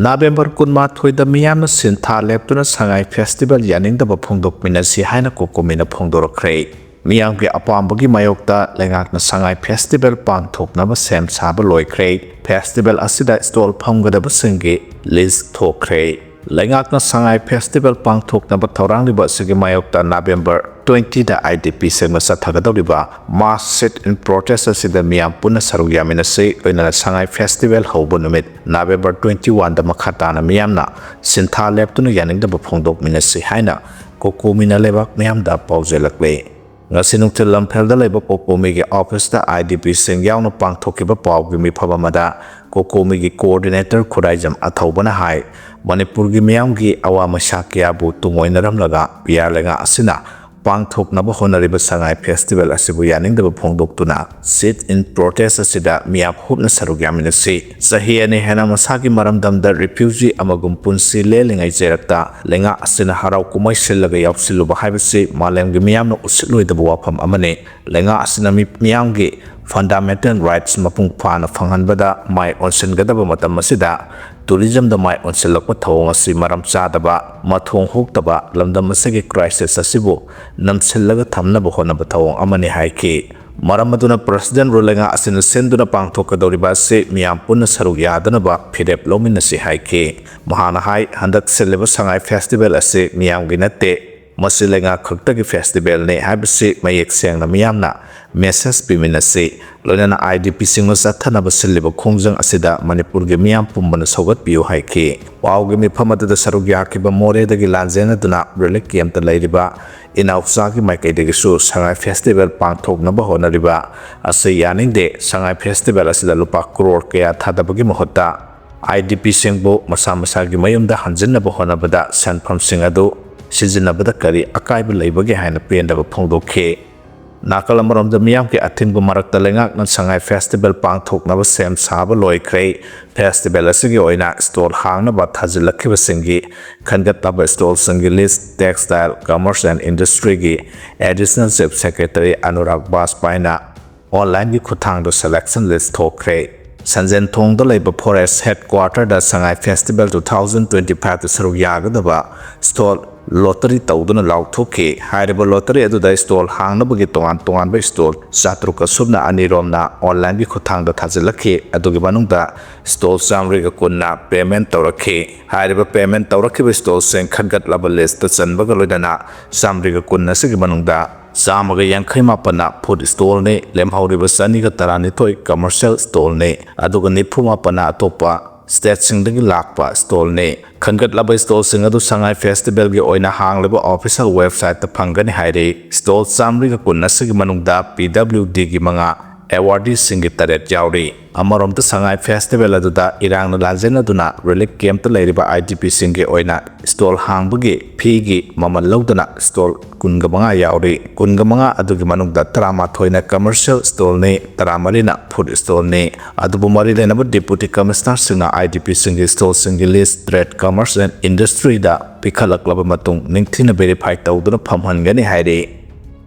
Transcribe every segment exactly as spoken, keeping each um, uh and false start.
November ꯀꯨꯟꯃꯥꯊꯣꯏꯗ ꯃꯤꯌꯥꯝꯅ ꯁꯤꯟꯊꯥ ꯂꯦꯞꯇꯨꯅ ꯁꯉꯥꯏ festival ꯌꯥꯅꯤꯡꯗꯕ ꯐꯣꯡꯗꯣꯛꯃꯤꯟꯅꯁꯤ ꯍꯥꯏꯅ ꯀꯣꯀꯣꯃꯤꯅ ꯐꯣꯡꯗꯣꯔꯛꯈ꯭ꯔꯦ꯫ ꯃꯤꯌꯥꯝꯒꯤ ꯑꯄꯥꯝꯕꯒꯤ ꯃꯥꯌꯣꯛꯇ ꯂꯩꯉꯥꯛꯅ ꯁꯉꯥꯏ ꯐꯦꯁꯇꯤꯚꯦꯜ ꯄꯥꯡꯊꯣꯛꯅꯕ ꯁꯦꯝ ꯁꯥꯕ ꯂꯣꯏꯈ꯭ꯔꯦ꯫ ꯐꯦꯁꯇꯤꯚꯦꯜ ꯑꯁꯤꯗ ꯁ꯭ꯇꯣꯜ ꯐꯝꯒꯗꯕꯁꯤꯡꯒꯤ ꯂꯤꯁ꯭ꯠ ꯊꯣꯛꯈ꯭ꯔꯦ꯫ ꯂꯩꯉꯥꯛꯅ ꯁꯉꯥꯏ ꯐꯦꯁꯇꯤꯚꯦꯜ ꯄꯥꯡꯊꯣꯛꯅꯕ ꯊꯧꯔꯥꯡꯂꯤꯕ ꯑꯁꯤꯒꯤ ꯃꯥꯌꯣꯛꯇ ꯅꯕꯦꯝꯕꯔ ꯇ꯭ꯋꯦꯟꯇꯤꯗ ꯑꯥꯏ ꯗꯤ ꯄꯤ ꯁꯤꯡꯅ ꯆꯠꯊꯒꯗꯧꯔꯤꯕ mass sit-in protest ꯑꯁꯤꯗ ꯃꯤꯌꯥꯝ ꯄꯨꯟꯅ ꯁꯔꯨꯛ ꯌꯥꯃꯤꯟꯅꯁꯤ, ꯂꯣꯏꯅꯅ ꯁꯉꯥꯏ ꯐꯦꯁꯇꯤꯚꯦꯜ ꯍꯧꯕ ꯅꯨꯃꯤꯠ ꯅꯕꯦꯝꯕꯔ ꯇ꯭ꯋꯦꯟꯇꯤ ꯋꯥꯟꯗ ꯃꯈꯥ ꯇꯥꯅ ꯃꯤꯌꯥꯝꯅ ꯁꯤꯟꯊꯥ ꯂꯦꯞꯇꯨꯅ ꯌꯥꯅꯤꯡꯗꯕ ꯐꯣꯡꯗꯣꯛꯃꯤꯟꯅꯁꯤ ꯍꯥꯏꯅ ꯀꯣꯀꯣꯃꯤꯅ ꯂꯩꯕꯥꯛ ꯃꯤꯌꯥꯝꯗ ꯄꯥꯎꯖꯦꯜꯂꯛꯂꯦ꯫ ꯉꯁꯤ ꯅꯨꯡꯊꯤꯜ ꯂꯝꯐꯦꯜꯗ ꯂꯩꯕ ꯀꯣꯀꯣꯃꯤꯒꯤ ꯑꯣꯐꯤꯁꯇ ꯑꯥꯏ ꯗꯤ ꯄꯤ ꯁꯤꯡ ꯌꯥꯎꯅ ꯄꯥꯡꯊꯣꯛꯈꯤꯕ ꯄꯥꯎꯒꯤ ꯃꯤꯐꯝ ꯑꯃꯗ ꯀꯣꯀꯣꯃꯤꯒꯤ coordinator ꯈꯨꯔꯥꯏꯖꯝ ꯑꯊꯧꯕꯅ ꯍꯥꯏ, ꯃꯅꯤꯄꯨꯔꯒꯤ ꯃꯤꯌꯥꯝꯒꯤ ꯑꯋꯥ ꯃꯩꯁꯥ ꯀꯌꯥꯕꯨ ꯇꯨꯡꯑꯣꯏꯅꯔꯝꯂꯒ ꯄꯤꯌꯥꯔ ꯂꯩꯉꯥꯛ ꯑꯁꯤꯅ ꯄꯥꯡꯊꯣꯛꯅꯕ ꯍꯣꯠꯅꯔꯤꯕ ꯁꯉꯥꯏ ꯐꯦꯁꯇꯤꯚꯦꯜ ꯑꯁꯤꯕꯨ ꯌꯥꯅꯤꯡꯗꯕ ꯐꯣꯡꯗꯣꯛꯇꯨꯅ sit-in protest ꯑꯁꯤꯗ ꯃꯤꯌꯥꯝ ꯍꯨꯞꯅ ꯁꯔꯨꯛ ꯌꯥꯃꯤꯟꯅꯁꯤ꯫ ꯆꯍꯤ ꯑꯅꯤ ꯍꯦꯟꯅ ꯃꯁꯥꯒꯤ ꯃꯔꯝꯗꯝꯗ refugee ꯑꯃꯒꯨꯝ ꯄꯨꯟꯁꯤ ꯂꯦꯜꯂꯤꯉꯩ ꯆꯩꯔꯛꯇ ꯂꯩꯉꯥꯛ ꯑꯁꯤꯅ ꯍꯔꯥꯎ ꯀꯨꯝꯍꯩ ꯁꯤꯜꯂꯒ ꯌꯥꯎꯁꯤꯜꯂꯨꯕ ꯍꯥꯏꯕꯁꯤ ꯃꯥꯂꯦꯝꯒꯤ ꯃꯤꯌꯥꯝꯅ ꯎꯁꯤꯠꯂꯣꯏꯗꯕ ꯋꯥꯐꯝ ꯑꯃꯅꯤ꯫ ꯂꯩꯉꯥꯛ ꯑꯁꯤꯅ ꯃꯤ-, ꯃꯤꯌꯥꯝꯒꯤ fundamental rights ꯃꯄꯨꯡ ꯐꯥꯅ ꯐꯪꯍꯟꯕꯗ ꯃꯥꯏ ꯑꯣꯟꯁꯤꯟꯒꯗꯕ ꯃꯇꯝ ꯑꯁꯤꯗ tourism-ꯗ ꯃꯥꯏ ꯑꯣꯟꯁꯤꯜꯂꯛꯄ ꯊꯧꯑꯣꯡ ꯑꯁꯤ ꯃꯔꯝ ꯆꯥꯗꯕ, ꯃꯊꯣꯡ ꯍꯨꯛꯇꯕ, ꯂꯝꯗꯝ ꯑꯁꯤꯒꯤ crisis ꯑꯁꯤꯕꯨ ꯅꯝꯁꯤꯜꯂꯒ ꯊꯝꯅꯕ ꯍꯣꯠꯅꯕ ꯊꯧꯑꯣꯡ ꯑꯃꯅꯤ ꯍꯥꯏꯈꯤ꯫ ꯃꯔꯝ ꯑꯗꯨꯅ President Ru ꯂꯩꯉꯥꯛ ꯑꯁꯤꯅ ꯁꯤꯟꯗꯨꯅ ꯄꯥꯡꯊꯣꯛꯀꯗꯧꯔꯤꯕ ꯑꯁꯤ ꯃꯤꯌꯥꯝ ꯄꯨꯟꯅ ꯁꯔꯨꯛ ꯌꯥꯗꯅꯕ ꯐꯤꯔꯦꯞ ꯂꯧꯃꯤꯟꯅꯁꯤ ꯍꯥꯏꯈꯤ꯫ ꯃꯍꯥꯛꯅ ꯍꯥꯏ, ꯍꯟꯗꯛ ꯁꯤꯜꯂꯤꯕ ꯁꯉꯥꯏ ꯐꯦꯁꯇꯤꯚꯦꯜ ꯑꯁꯤ ꯃꯤꯌꯥꯝꯒꯤ ꯅꯠꯇꯦ, ꯃꯁꯤ ꯂꯩꯉꯥꯛ ꯈꯛꯇꯒꯤ ꯐꯦꯁꯇꯤꯚꯦꯜꯅꯤ ꯍꯥꯏꯕꯁꯤ ꯃꯌꯦꯛ ꯁꯦꯡꯅ ꯃꯤꯌꯥꯝꯅ message ꯄꯤꯃꯤꯟꯅꯁꯤ꯫ ꯂꯣꯏꯅꯅ ꯑꯥꯏ ꯗꯤ ꯄꯤ ꯁꯤꯡꯅ ꯆꯠꯊꯅꯕ ꯁꯤꯜꯂꯤꯕ ꯈꯣꯡꯖꯪ ꯑꯁꯤꯗ ꯃꯅꯤꯄꯨꯔꯒꯤ ꯃꯤꯌꯥꯝ ꯄꯨꯝꯕꯅ ꯁꯧꯒꯠꯄꯤꯌꯨ ꯍꯥꯏꯈꯤ꯫ ꯄꯥꯎꯒꯤ ꯃꯤꯐꯝ ꯑꯗꯨꯗ ꯁꯔꯨꯛ ꯌꯥꯈꯤꯕ ꯃꯣꯔꯦꯗꯒꯤ ꯂꯥꯟꯖꯦꯟꯅꯗꯨꯅ relief camp-ꯇ ꯂꯩꯔꯤꯕ ꯏꯅꯥꯎꯆꯥꯒꯤ ꯃꯥꯏꯀꯩꯗꯒꯤꯁꯨ ꯁꯉꯥꯏ ꯐꯦꯁꯇꯤꯚꯦꯜ ꯄꯥꯡꯊꯣꯛꯅꯕ ꯍꯣꯠꯅꯔꯤꯕ ꯑꯁꯤ ꯌꯥꯅꯤꯡꯗꯦ, ꯁꯉꯥꯏ ꯐꯦꯁꯇꯤꯚꯦꯜ ꯑꯁꯤꯗ ꯂꯨꯄꯥ ꯀ꯭ꯔꯣꯔ ꯀꯌꯥ ꯊꯥꯗꯕꯒꯤ ꯃꯍꯨꯠꯇ ꯑꯥꯏ ꯗꯤ ꯄꯤ ꯁꯤꯡꯕꯨ ꯃꯁꯥ ꯃꯁꯥꯒꯤ ꯃꯌꯨꯝꯗ ꯍꯟꯖꯤꯟꯅꯕ ꯍꯣꯠꯅꯕꯗ ꯁꯦꯟꯐꯝꯁꯤꯡ ꯑꯗꯨ ꯁꯤꯖꯤꯟꯅꯕꯗ ꯀꯔꯤ ꯑꯀꯥꯏꯕ ꯂꯩꯕꯒꯦ ꯍꯥꯏꯅ ꯄꯦꯟꯗꯕ ꯐꯣꯡꯗꯣꯛꯈꯤ꯫ ꯅꯥꯀꯜ ꯑꯃꯔꯣꯝꯗ ꯃꯤꯌꯥꯝꯒꯤ ꯑꯊꯤꯡꯕ ꯃꯔꯛꯇ ꯂꯩꯉꯥꯛꯅ ꯁꯉꯥꯏ ꯐꯦꯁꯇꯤꯚꯦꯜ ꯄꯥꯡꯊꯣꯛꯅꯕ ꯁꯦꯝ ꯁꯥꯕ ꯂꯣꯏꯈ꯭ꯔꯦ꯫ ꯐꯦꯁꯇꯤꯚꯦꯜ ꯑꯁꯤꯒꯤ ꯑꯣꯏꯅ ꯁ꯭ꯇꯣꯜ ꯍꯥꯡꯅꯕ ꯊꯥꯖꯤꯜꯂꯛꯈꯤꯕꯁꯤꯡꯒꯤ ꯈꯟꯒꯠꯂꯕ ꯁ꯭ꯇꯣꯜꯁꯤꯡꯒꯤ ꯂꯤꯁ꯭ꯠ Textile, Commerce and Industry-ꯒꯤ Additional Chief Secretary ꯑꯅꯨꯔꯥꯒ ꯕꯥꯖꯄꯥꯏꯅ online-ꯒꯤ ꯈꯨꯠꯊꯥꯡꯗ selection list ꯊꯣꯛꯈ꯭ꯔꯦ꯫ ꯁꯟꯖꯦꯟꯊꯣꯡꯗ ꯂꯩꯕ Forest Headquarterꯗ ꯁꯉꯥꯏ Festival two thousand twenty fiveꯇ ꯁꯔꯨꯛ ꯌꯥꯒꯗꯕ stall lottery ꯇꯧꯗꯨꯅ ꯂꯥꯎꯊꯣꯛꯈꯤ꯫ ꯍꯥꯏꯔꯤꯕ lottery ꯑꯗꯨꯗ stall ꯍꯥꯡꯅꯕꯒꯤ ꯇꯣꯉꯥꯟ ꯇꯣꯉꯥꯟꯕ stall ꯆꯥꯇ꯭ꯔꯨꯛꯀ ꯁꯨꯞꯅ ꯑꯅꯤꯔꯣꯝꯅ onlineꯒꯤ ꯈꯨꯠꯊꯥꯡꯗ ꯊꯥꯖꯤꯜꯂꯛꯈꯤ꯫ ꯑꯗꯨꯒꯤ ꯃꯅꯨꯡꯗ stall ꯆꯥꯃꯔꯤꯒ ꯀꯨꯟꯅ payment ꯇꯧꯔꯛꯈꯤ꯫ ꯍꯥꯏꯔꯤꯕ payment ꯇꯧꯔꯛꯈꯤꯕ stallꯁꯤꯡ ꯈꯟꯒꯠꯂꯕ listꯇ ꯆꯟꯕꯒ ꯂꯣꯏꯅꯅ ꯆꯥꯃꯔꯤꯒ ꯀꯨꯟ ꯑꯁꯤꯒꯤ ꯃꯅꯨꯡꯗ ꯆꯥꯝꯃꯒ ꯌꯥꯡꯈꯩ ꯃꯥꯄꯟꯅ food stallꯅꯤ, ꯂꯦꯝꯍꯧꯔꯤꯕ ꯆꯅꯤꯒ ꯇꯔꯥꯅꯤꯊꯣꯏ commercial stallꯅꯤ, ꯑꯗꯨꯒ ꯅꯤꯐꯨ ꯃꯥꯄꯟꯅ ꯑꯇꯣꯞꯄ stateꯁꯤꯡꯗꯒꯤ ꯂꯥꯛꯄ stallꯅꯤ꯫ ꯈꯟꯒꯠꯂꯕ stallꯁꯤꯡ ꯑꯗꯨ ꯁꯉꯥꯏ Festivalꯒꯤ ꯑꯣꯏꯅ ꯍꯥꯡꯂꯤꯕ official websiteꯇ ꯐꯪꯒꯅꯤ ꯍꯥꯏꯔꯤ꯫ Stall ꯆꯥꯃꯔꯤꯒ ꯀꯨꯟ ꯑꯁꯤꯒꯤ ꯃꯅꯨꯡꯗ PWDꯒꯤ ꯃꯉꯥ, awardeeꯁꯤꯡꯒꯤ ꯇꯔꯦꯠ ꯌꯥꯎꯔꯤ꯫ ꯑꯃꯔꯣꯝꯗ ꯁꯉꯥꯏ Festival ꯑꯗꯨꯗ ꯏꯔꯥꯡꯅ ꯂꯥꯟꯖꯦꯟꯅꯗꯨꯅ relief campꯇ ꯂꯩꯔꯤꯕ IDPꯁꯤꯡꯒꯤ ꯑꯣꯏꯅ stall ꯍꯥꯡꯕꯒꯤ feeꯒꯤ ꯃꯃꯜ ꯂꯧꯗꯅ stall ꯀꯨꯟꯒ ꯃꯉꯥ ꯌꯥꯎꯔꯤ꯫ ꯀꯨꯟꯒ ꯃꯉꯥ ꯑꯗꯨꯒꯤ ꯃꯅꯨꯡꯗ ꯇꯔꯥꯃꯥꯊꯣꯏꯅ commercial stallꯅꯤ, ꯇꯔꯥꯃꯔꯤꯅ food stallꯅꯤ꯫ ꯑꯗꯨꯕꯨ ꯃꯔꯤ ꯂꯩꯅꯕ Deputy Commissionerꯁꯤꯡꯅ IDPꯁꯤꯡꯒꯤ stallꯁꯤꯡꯒꯤ list Trade, Commerce and Industryꯗ ꯄꯤꯈꯠꯂꯛꯂꯕ ꯃꯇꯨꯡ ꯅꯤꯡꯊꯤꯅ verify ꯇꯧꯗꯨꯅ ꯐꯝꯍꯟꯒꯅꯤ ꯍꯥꯏꯔꯤ꯫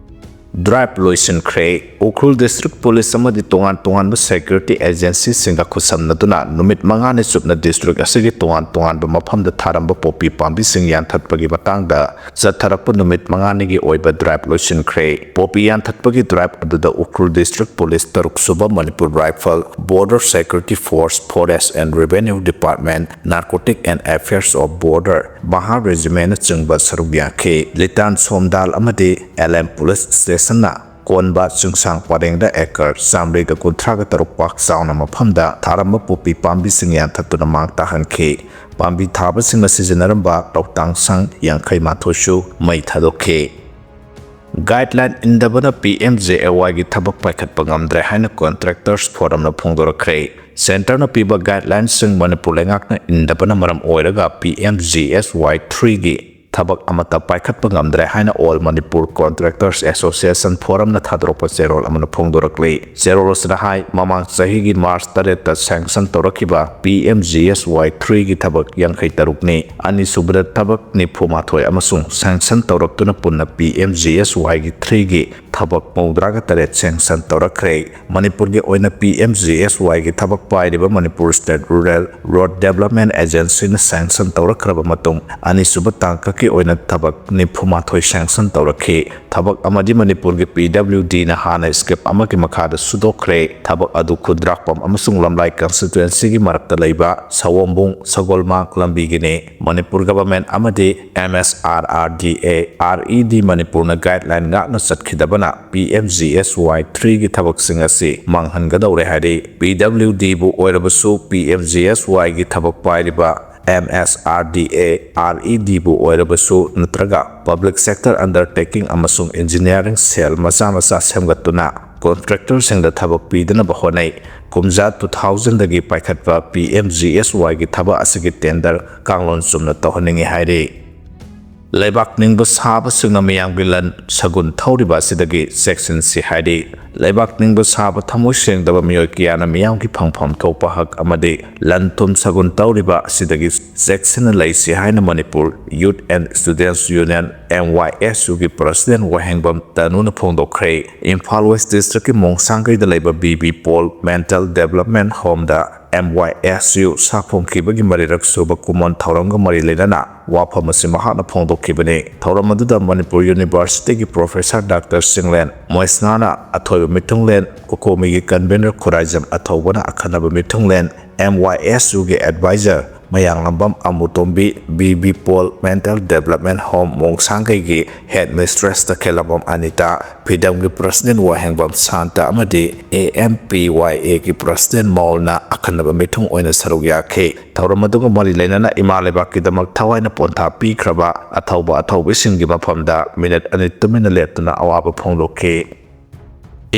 Drive ꯂꯣꯏꯁꯤꯟꯈ꯭ꯔꯦ꯫ ꯎꯈ꯭ꯔꯨꯜ District Police ꯑꯃꯗꯤ ꯇꯣꯉꯥꯟ ꯇꯣꯉꯥꯟꯕ security agencyꯁꯤꯡꯒ ꯈꯨꯠꯁꯝꯅꯗꯨꯅ ꯅꯨꯃꯤꯠ ꯃꯉꯥꯅꯤ ꯆꯨꯞꯅ district ꯑꯁꯤꯒꯤ ꯇꯣꯉꯥꯟ ꯇꯣꯉꯥꯟꯕ ꯃꯐꯝꯗ ꯊꯥꯔꯝꯕ ꯄꯣꯄꯤ ꯄꯥꯝꯕꯤꯁꯤꯡ ꯌꯥꯟꯊꯠꯄꯒꯤ ꯃꯇꯥꯡꯗ ꯆꯠꯊꯔꯛꯄ ꯅꯨꯃꯤꯠ ꯃꯉꯥꯅꯤꯒꯤ ꯑꯣꯏꯕ drive ꯂꯣꯏꯁꯤꯟꯈ꯭ꯔꯦ꯫ ꯄꯣꯄꯤ ꯌꯥꯟꯊꯠꯄꯒꯤ drive ꯑꯗꯨꯗ ꯎꯈ꯭ꯔꯨꯜ District Police, ꯇꯔꯨꯛ ꯁꯨꯕ Manipur Rifle, Border Security Force, Forest and Revenue Department, Narcotic and Affairs of Border, Mahar Regimentꯅꯆꯤꯡꯕ ꯁꯔꯨꯛ ꯌꯥꯈꯤ꯫ ꯂꯤꯇꯥꯟ ꯁꯣꯝꯗꯥꯜ ꯑꯃꯗꯤ LM Police Stationꯅ ꯀꯣꯟꯕ ꯆꯤꯡꯁꯥꯡ ꯄꯔꯦꯡꯗ acre ꯆꯥꯃꯔꯤꯒ ꯀꯨꯟꯊ꯭ꯔꯥꯒ ꯇꯔꯨꯛ ꯄꯥꯛ ꯆꯥꯎꯅ ꯃꯐꯝꯗ ꯊꯥꯔꯝꯕ ꯄꯣꯄꯤ ꯄꯥꯝꯕꯤꯁꯤꯡ ꯌꯥꯟꯊꯠꯇꯨꯅ ꯃꯥꯡ ꯇꯥꯍꯟꯈꯤ꯫ ꯄꯥꯝꯕꯤ ꯊꯥꯕꯁꯤꯡꯅ ꯁꯤꯖꯤꯟꯅꯔꯝꯕ ꯂꯧꯇꯥꯡ ꯁꯪ ꯌꯥꯡꯈꯩ ꯃꯥꯊꯣꯏꯁꯨ ꯃꯩ ꯊꯥꯗꯣꯛꯈꯤ꯫ Guideline ꯏꯟꯗꯕꯅ PMJAYꯒꯤ ꯊꯕꯛ ꯄꯥꯏꯈꯠꯄ ꯉꯝꯗ꯭ꯔꯦ ꯍꯥꯏꯅ Contractors Forumꯅ ꯐꯣꯡꯗꯣꯔꯛꯈ꯭ꯔꯦ꯫ Centreꯅ ꯄꯤꯕ guidelineꯁꯤꯡ ꯃꯅꯤꯄꯨꯔ ꯂꯩꯉꯥꯛꯅ ꯏꯟꯗꯕꯅ ꯃꯔꯝ ꯑꯣꯏꯔꯒ PMGSY threeꯒꯤ ꯊꯕꯛ ꯑꯃꯠꯇ ꯄꯥꯏꯈꯠꯄ ꯉꯝꯗ꯭ꯔꯦ ꯍꯥꯏꯅ All Manipur Contractors Association Forumꯅ ꯊꯥꯗꯣꯔꯛꯄ ꯆꯦꯔꯣꯜ ꯑꯃꯅ ꯐꯣꯡꯗꯣꯔꯛꯂꯤ꯫ ꯆꯦꯔꯣꯜ ꯑꯁꯤꯅ ꯍꯥꯏ, ꯃꯃꯥꯡ ꯆꯍꯤꯒꯤ March ꯇꯔꯦꯠꯇ sanction ꯇꯧꯔꯛꯈꯤꯕ P M G S Y threeꯒꯤ ꯊꯕꯛ ꯌꯥꯡꯈꯩ ꯇꯔꯨꯛꯅꯤ꯫ ꯑꯅꯤꯁꯨꯕꯗ ꯊꯕꯛ ꯅꯤꯐꯨ ꯃꯥꯊꯣꯏ ꯑꯃꯁꯨꯡ sanction ꯇꯧꯔꯛꯇꯨꯅ ꯄꯨꯟꯅ P M G S Yꯒꯤ threeꯒꯤ ꯊꯕꯛ ꯃꯧꯗ꯭ꯔꯥꯒ ꯇꯔꯦꯠ sanction ꯇꯧꯔꯛꯈ꯭ꯔꯦ꯫ ꯃꯅꯤꯄꯨꯔꯒꯤ ꯑꯣꯏꯅ P M G S Yꯒꯤ ꯊꯕꯛ ꯄꯥꯏꯔꯤꯕ Manipur State Rural Road Development Agencyꯅ sanction ꯇꯧꯔꯛꯈ꯭ꯔꯕ ꯃꯇꯨꯡ, ꯑꯅꯤꯁꯨꯕ ꯇꯥꯡꯀꯛꯀꯤ ꯑꯣꯏꯅ ꯊꯕꯛ ꯅꯤꯐꯨ ꯃꯥꯊꯣꯏ sanction ꯇꯧꯔꯛꯈꯤ꯫ ꯊꯕꯛ ꯑꯃꯗꯤ ꯃꯅꯤꯄꯨꯔꯒꯤ P W Dꯅ ꯍꯥꯟꯅ scheme ꯑꯃꯒꯤ ꯃꯈꯥꯗ ꯁꯨꯗꯣꯛꯈ꯭ꯔꯦ꯫ ꯊꯕꯛ ꯑꯗꯨ ꯈꯨꯟꯗ꯭ꯔꯥꯛꯄꯝ ꯑꯃꯁꯨꯡ ꯂꯝꯂꯥꯏ constituencyꯒꯤ ꯃꯔꯛꯇ ꯂꯩꯕ ꯁꯑꯣꯝꯕꯨꯡ ꯁꯒꯣꯜꯃꯥꯡ ꯂꯝꯕꯤꯒꯤꯅꯤ꯫ ꯃꯅꯤꯄꯨꯔ government ꯑꯃꯗꯤ M S R R D A R E D ꯃꯅꯤꯄꯨꯔꯅ guideline ꯉꯥꯛꯅ ꯆꯠꯈꯤꯗꯕꯅ P M G S Y threeꯒꯤ ꯊꯕꯛꯁꯤꯡ ꯑꯁꯤ ꯃꯥꯡꯍꯟꯒꯗꯧꯔꯦ ꯍꯥꯏꯔꯤ꯫ P W Dꯕꯨ ꯑꯣꯏꯔꯕꯁꯨ P M G S Yꯒꯤ ꯊꯕꯛ ꯄꯥꯏꯔꯤꯕ M S R D A R E Dꯕꯨ ꯑꯣꯏꯔꯕꯁꯨ ꯅꯠꯇ꯭ꯔꯒ public sector undertaking ꯑꯃꯁꯨꯡ engineering cell ꯃꯆꯥ ꯃꯆꯥ ꯁꯦꯝꯒꯠꯇꯨꯅ contractorꯁꯤꯡꯗ ꯊꯕꯛ ꯄꯤꯗꯅꯕ ꯍꯣꯠꯅꯩ꯫ ꯀꯨꯝꯖꯥ two thousandꯗꯒꯤ ꯄꯥꯏꯈꯠꯄ P M G S Yꯒꯤ ꯊꯕꯛ ꯑꯁꯤꯒꯤ tender ꯀꯥꯡꯂꯣꯟ ꯆꯨꯝꯅ ꯇꯧꯍꯟꯅꯤꯡꯏ ꯍꯥꯏꯔꯤ꯫ ꯂꯩꯕꯥꯛ ꯅꯤꯡꯕ ꯁꯥꯕꯁꯤꯡꯅ ꯃꯤꯌꯥꯝꯒꯤ ꯂꯟ ꯁꯒꯨꯟ ꯊꯧꯔꯤꯕ ꯑꯁꯤꯗꯒꯤ ꯆꯦꯛꯁꯤꯟꯁꯤ ꯍꯥꯏꯔꯤ꯫ ꯂꯩꯕꯥꯛ ꯅꯤꯡꯕ ꯁꯥꯕ ꯊꯃꯣꯏ ꯁꯦꯡꯗꯕ ꯃꯤꯑꯣꯏ ꯀꯌꯥꯅ ꯃꯤꯌꯥꯝꯒꯤ ꯐꯪꯐꯝ ꯊꯣꯛꯄ ꯍꯛ ꯑꯃꯗꯤ ꯂꯟ ꯊꯨꯝ ꯁꯒꯨꯟ ꯇꯧꯔꯤꯕ ꯑꯁꯤꯗꯒꯤ ꯆꯦꯛꯁꯤꯟꯅ ꯂꯩꯁꯤ ꯍꯥꯏꯅ Manipur Youth and Students Union, M Y S Uꯒꯤ president Wahengbam ꯇꯅꯨꯅ ꯐꯣꯡꯗꯣꯛꯈ꯭ꯔꯦ꯫ Imphal West districtꯀꯤ ꯃꯣꯡꯁꯥꯡꯒꯩꯗ ꯂꯩꯕ B B Paul Mental Development Homeꯗ M Y S U ꯁꯥꯐꯣꯡꯈꯤꯕꯒꯤ ꯃꯔꯤꯔꯛ ꯁꯨꯕ ꯀꯨꯃꯣꯟ ꯊꯧꯔꯝꯒ ꯃꯔꯤ ꯂꯩꯅꯅ ꯋꯥꯐꯝ ꯑꯁꯤ ꯃꯍꯥꯛꯅ ꯐꯣꯡꯗꯣꯛꯈꯤꯕꯅꯤ꯫ ꯊꯧꯔꯝ ꯑꯗꯨꯗ ꯃꯅꯤꯄꯨꯔ Universityꯒꯤ professor Doctor ꯆꯤꯡꯂꯦꯟ ꯃꯣꯏꯁꯅꯥꯅ ꯑꯊꯣꯏꯕ ꯃꯤꯊꯨꯡꯂꯦꯟ, ꯀꯣꯀꯣꯃꯤꯒꯤ convener ꯈꯨꯔꯥꯏꯖꯝ ꯑꯊꯧꯕꯅ ꯑꯈꯟꯅꯕ ꯃꯤꯊꯨꯡꯂꯦꯟ, M Y S Uꯒꯤ advisor Mayanglambam Amutombi, B B Paul Mental Development Home ꯃꯣꯡꯁꯥꯡꯒꯩꯒꯤ headmistress ꯇꯈꯦꯜꯂꯝꯕꯝ ꯑꯅꯤꯇꯥ, ꯐꯤꯗꯝꯒꯤ president ꯋꯥꯍꯦꯡꯕꯝ ꯁꯥꯟꯇ ꯑꯃꯗꯤ A M P Y Aꯒꯤ president ꯃꯥꯎꯜꯅ ꯑꯈꯟꯅꯕ ꯃꯤꯊꯨꯡ ꯑꯣꯏꯅ ꯁꯔꯨꯛ ꯌꯥꯈꯤ꯫ ꯊꯧꯔꯝ ꯑꯗꯨꯒ ꯃꯔꯤ ꯂꯩꯅꯅ ꯏꯃꯥ ꯂꯩꯕꯥꯛꯀꯤꯗꯃꯛ ꯊꯋꯥꯏꯅ ꯄꯣꯟꯊꯥ ꯄꯤꯈ꯭ꯔꯕ ꯑꯊꯧꯕ ꯑꯊꯧꯕꯤꯁꯤꯡꯒꯤ ꯃꯐꯝꯗ minute ꯑꯅꯤ ꯇꯨꯃꯤꯟꯅ ꯂꯦꯞꯇꯨꯅ ꯑꯋꯥꯕ ꯐꯣꯡꯗꯣꯛꯈꯤ꯫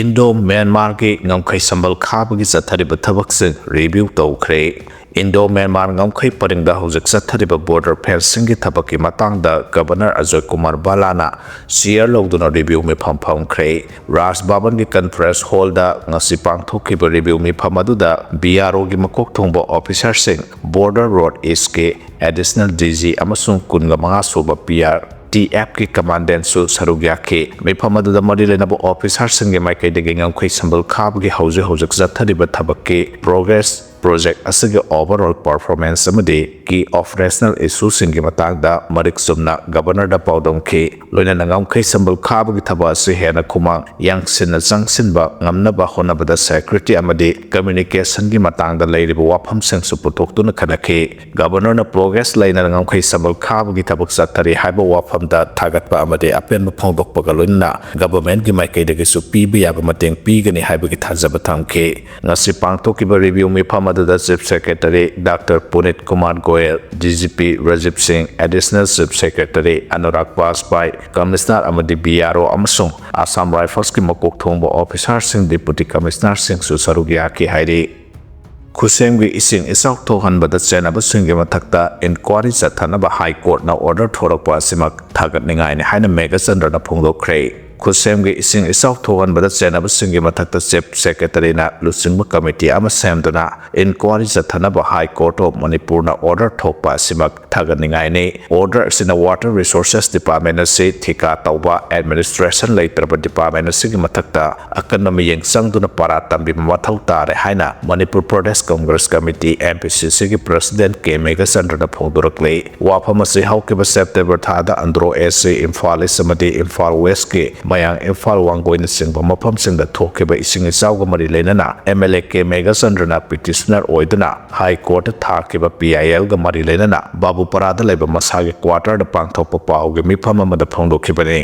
ꯏꯟꯗꯣ ꯃ꯭ꯌꯥꯟꯃꯥꯔꯒꯤ ꯉꯝꯈꯩ ꯁꯝꯕꯜ ꯈꯥꯕꯒꯤ ꯆꯠꯊꯔꯤꯕ ꯊꯕꯛꯁꯤꯡ ꯔꯤꯚꯤꯌꯨ ꯇꯧꯈ꯭ꯔꯦ꯫ ꯏꯟꯗꯣ ꯃ꯭ꯌꯥꯟꯃꯥꯔ ꯉꯝꯈꯩ ꯄꯔꯤꯡꯗ ꯍꯧꯖꯤꯛ ꯆꯠꯊꯔꯤꯕ ꯕꯣꯔꯗꯔ ꯐꯦꯟꯁꯤꯡꯒꯤ ꯊꯕꯛꯀꯤ ꯃꯇꯥꯡꯗ ꯒꯕꯔꯅꯔ ꯑꯖꯣꯏ ꯀꯨꯃꯥꯔ ꯕꯥꯂꯥꯅ ꯆꯤꯌꯔ ꯂꯧꯗꯨꯅ ꯔꯤꯚꯤꯌꯨ ꯃꯤꯐꯝ ꯐꯝꯈ꯭ꯔꯦ꯫ ꯔꯥꯖ ꯚꯕꯟꯒꯤ ꯀꯟꯐꯔꯦꯟꯁ ꯍꯣꯜꯗ ꯉꯁꯤ ꯄꯥꯡꯊꯣꯛꯈꯤꯕ ꯔꯤꯚꯤꯌꯨ ꯃꯤꯐꯝ ꯑꯗꯨꯗ ꯕꯤ ꯑꯥꯔ ꯑꯣꯒꯤ ꯃꯀꯣꯛ ꯊꯣꯡꯕ ꯑꯣꯐꯤꯁꯥꯔꯁꯤꯡ, ꯕꯣꯔꯗꯔ ꯔꯣꯗ ꯏꯁꯀꯤ ꯑꯦꯗꯤꯁꯅꯦꯜ ꯗꯤ ꯖꯤ ꯑꯃꯁꯨꯡ ꯀꯨꯟꯒ ꯃꯉꯥ ꯁꯨꯕ ꯄꯤ ꯑꯥꯔ ꯇꯤ ꯑꯦꯐꯀꯤ ꯀꯃꯥꯟꯗꯦꯟꯁꯨ ꯁꯔꯨꯛ ꯌꯥꯈꯤ꯫ ꯃꯤꯐꯝ ꯑꯗꯨꯗ ꯃꯔꯤ ꯂꯩꯅꯕ ꯑꯣꯐꯤꯁꯥꯔꯁꯤꯡꯒꯤ ꯃꯥꯏꯀꯩꯗꯒꯤ ꯉꯝꯈꯩ ꯁꯝꯕꯜ ꯈꯥꯕꯒꯤ ꯍꯧꯖꯤꯛ ꯍꯧꯖꯤꯛ ꯆꯠꯊꯔꯤꯕ ꯊꯕꯛꯀꯤ ꯄ꯭ꯔꯣꯒ꯭ꯔꯦꯁ, ꯄ꯭ꯔꯣꯖꯦꯛ ꯑꯁꯤꯒꯤ ꯑꯣꯚꯔꯑꯣꯜ ꯄꯔꯐꯣꯔꯃꯦꯟꯁ ꯑꯃꯗꯤ ꯀꯤ ꯑꯣꯄꯔꯦꯁꯅꯦꯜ ꯏꯁꯨꯁꯤꯡꯒꯤ ꯃꯇꯥꯡꯗ ꯃꯔꯤꯛ ꯆꯨꯝꯅ ꯒꯕꯔꯅꯔꯗ ꯄꯥꯎꯗꯝꯈꯤ꯫ ꯂꯣꯏꯅꯅ ꯉꯝꯈꯩ ꯁꯝꯕꯜ ꯈꯥꯕꯒꯤ ꯊꯕꯛ ꯑꯁꯤ ꯍꯦꯟꯅ ꯈꯨꯃꯥꯡ ꯌꯥꯡꯁꯤꯟꯅ ꯆꯪꯁꯤꯟꯕ ꯉꯝꯅꯕ ꯍꯣꯠꯅꯕꯗ ꯁꯦꯀ꯭ꯌꯨꯔꯤꯇꯤ ꯑꯃꯗꯤ ꯀꯝꯃ꯭ꯌꯨꯅꯤꯀꯦꯁꯟꯒꯤ ꯃꯇꯥꯡꯗ ꯂꯩꯔꯤꯕ ꯋꯥꯐꯝꯁꯤꯡꯁꯨ ꯄꯨꯊꯣꯛꯇꯨꯅ ꯈꯟꯅꯈꯤ꯫ ꯒꯕꯔꯅꯔꯅ ꯄ꯭ꯔꯣꯒ꯭ꯔꯦꯁ ꯂꯩꯅ ꯉꯝꯈꯩ ꯁꯝꯕꯜ ꯈꯥꯕꯒꯤ ꯊꯕꯛ ꯆꯠꯊꯔꯤ ꯍꯥꯏꯕ ꯋꯥꯐꯝꯗ ꯊꯥꯒꯠꯄ ꯑꯃꯗꯤ ꯑꯄꯦꯟꯕ ꯐꯣꯡꯗꯣꯛꯄꯒ ꯂꯣꯏꯅꯅ ꯒꯕꯔꯃꯦꯟꯒꯤ ꯃꯥꯏꯀꯩꯗꯒꯤꯁꯨ ꯄꯤꯕ ꯌꯥꯕ ꯃꯇꯦꯡ ꯄꯤꯒꯅꯤ ꯍꯥꯏꯕꯒꯤ ꯊꯥꯖꯕ ꯊꯝꯈꯤ꯫ ꯉꯁꯤ ꯄꯥꯡꯊꯣꯛꯈꯤꯕ ꯔꯤꯚꯤꯌꯨ ꯃꯤꯐꯝ ꯑꯗꯨꯗ chief secretary doctor Punit Kumar Goyal, D G P Rajiv Singh, additional chief secretary Anurag Bajpai, commissioner ꯑꯃꯗꯤ ꯕꯤ ꯑꯥꯔ ꯑꯣ ꯑꯃꯁꯨꯡ ꯑꯁꯥꯝ ꯔꯥꯏꯐꯜꯁꯀꯤ ꯃꯀꯣꯛ ꯊꯣꯡꯕ ꯑꯣꯐꯤꯁꯥꯔꯁꯤꯡ, ꯗꯤꯄꯨꯇꯤ ꯀꯃꯤꯁꯅꯔꯁꯤꯡꯁꯨ ꯁꯔꯨꯛ ꯌꯥꯈꯤ ꯍꯥꯏꯔꯤ꯫ ꯈꯨꯠꯁꯦꯝꯒꯤ ꯏꯁꯤꯡ ꯏꯆꯥꯎ ꯊꯣꯛꯍꯟꯕꯗ ꯆꯦꯟꯅꯕꯁꯤꯡꯒꯤ ꯃꯊꯛꯇ ꯏꯟꯀ꯭ꯋꯥꯔꯤ ꯆꯠꯊꯅꯕ ꯍꯥꯏ ꯀꯣꯔꯠꯅ ꯑꯣꯔꯗꯔ ꯊꯣꯔꯛꯄ ꯑꯁꯤꯃꯛ ꯊꯥꯒꯠꯅꯤꯡꯉꯥꯏꯅꯤ ꯍꯥꯏꯅ ꯃꯦꯘꯆꯟꯗ꯭ꯔꯅ ꯐꯣꯡꯗꯣꯛꯈ꯭ꯔꯦ꯫ ꯈꯨꯠꯁꯦꯝꯒꯤ ꯏꯁꯤꯡ ꯏꯆꯥꯎ ꯊꯣꯛꯍꯟꯕꯗ ꯆꯦꯟꯅꯕꯁꯤꯡꯒꯤ ꯃꯊꯛꯇ ꯆꯤꯐ ꯁꯦꯀ꯭ꯔꯦꯇꯔꯤꯅ ꯂꯨꯆꯤꯡꯕ ꯀꯃꯤꯇꯤ ꯑꯃ ꯁꯦꯝꯗꯨꯅ ꯏꯟꯀ꯭ꯋꯥꯔꯤ ꯆꯠꯊꯅꯕ ꯍꯥꯏ ꯀꯣꯔꯠ ꯑꯣꯐ ꯃꯅꯤꯄꯨꯔꯅ ꯑꯣꯔꯗꯔ ꯊꯣꯛꯄ ꯑꯁꯤꯃꯛ ꯊꯥꯒꯠꯅꯤꯡꯉꯥꯏꯅꯤ꯫ ꯑꯣꯔꯗꯔ ꯑꯁꯤꯅ ꯋꯥꯇꯔ ꯔꯤꯁꯣꯔꯁꯦꯁ ꯗꯤꯄꯥꯔꯠꯃꯦꯟ ꯑꯁꯤ ꯊꯤꯀꯥ ꯇꯧꯕ ꯑꯦꯗꯃꯤꯅꯤꯁꯇ꯭ꯔꯦꯁꯟ ꯂꯩꯇ꯭ꯔꯕ ꯗꯤꯄꯥꯔꯠꯃꯦꯟ ꯑꯁꯤꯒꯤ ꯃꯊꯛꯇ ꯑꯀꯟꯕ ꯃꯤꯠꯌꯦꯡ ꯆꯪꯗꯨꯅ ꯄꯥꯔꯥ ꯇꯝꯕꯤꯕ ꯃꯊꯧ ꯇꯥꯔꯦ ꯍꯥꯏꯅ Manipur Pradesh Congress committee, M P ꯁꯤ ꯁꯤꯒꯤ ꯄ꯭ꯔꯁꯤꯗꯦꯟꯠ ꯀꯦ ꯃꯦꯘꯆꯟꯗ꯭ꯔꯅ ꯐꯣꯡꯗꯣꯔꯛꯂꯤ꯫ ꯋꯥꯐꯝ ꯑꯁꯤ ꯍꯧꯈꯤꯕ ꯁꯦꯞꯇꯦꯝꯕꯔ ꯊꯥꯗ ꯑꯟꯗ꯭ꯔꯣ ꯑꯦꯁ ꯁꯤ, ꯏꯝꯐꯥꯜ ꯏꯁ ꯑꯃꯗꯤ ꯏꯝꯐꯥꯜ ꯋꯦꯁꯀꯤ ꯃꯌꯥꯡ ꯏꯝꯐꯥꯜ, ꯋꯥꯡꯒꯣꯏꯅꯆꯤꯡꯕ ꯃꯐꯝꯁꯤꯡꯗ ꯊꯣꯛꯈꯤꯕ ꯏꯁꯤꯡ ꯏꯆꯥꯎꯒ ꯃꯔꯤ ꯂꯩꯅꯅ ꯑꯦꯝ ꯑꯦꯜ ꯑꯦ ꯀꯦ ꯃꯦꯘꯆꯟꯗ꯭ꯔꯅ ꯄꯤꯇꯤꯁꯅꯔ ꯑꯣꯏꯗꯨꯅ ꯍꯥꯏ ꯀꯣꯔꯠꯇ ꯊꯥꯈꯤꯕ ꯄꯤ ꯑꯥꯏ ꯑꯦꯜꯒ ꯃꯔꯤ ꯂꯩꯅꯅ ꯕꯥꯕꯨꯄꯥꯔꯥꯗ ꯂꯩꯕ ꯃꯁꯥꯒꯤ ꯀ꯭ꯋꯥꯇꯔꯗ ꯄꯥꯡꯊꯣꯛꯄ ꯄꯥꯎꯒꯤ ꯃꯤꯐꯝ ꯑꯃꯗ ꯐꯣꯡꯗꯣꯛꯈꯤꯕꯅꯤ꯫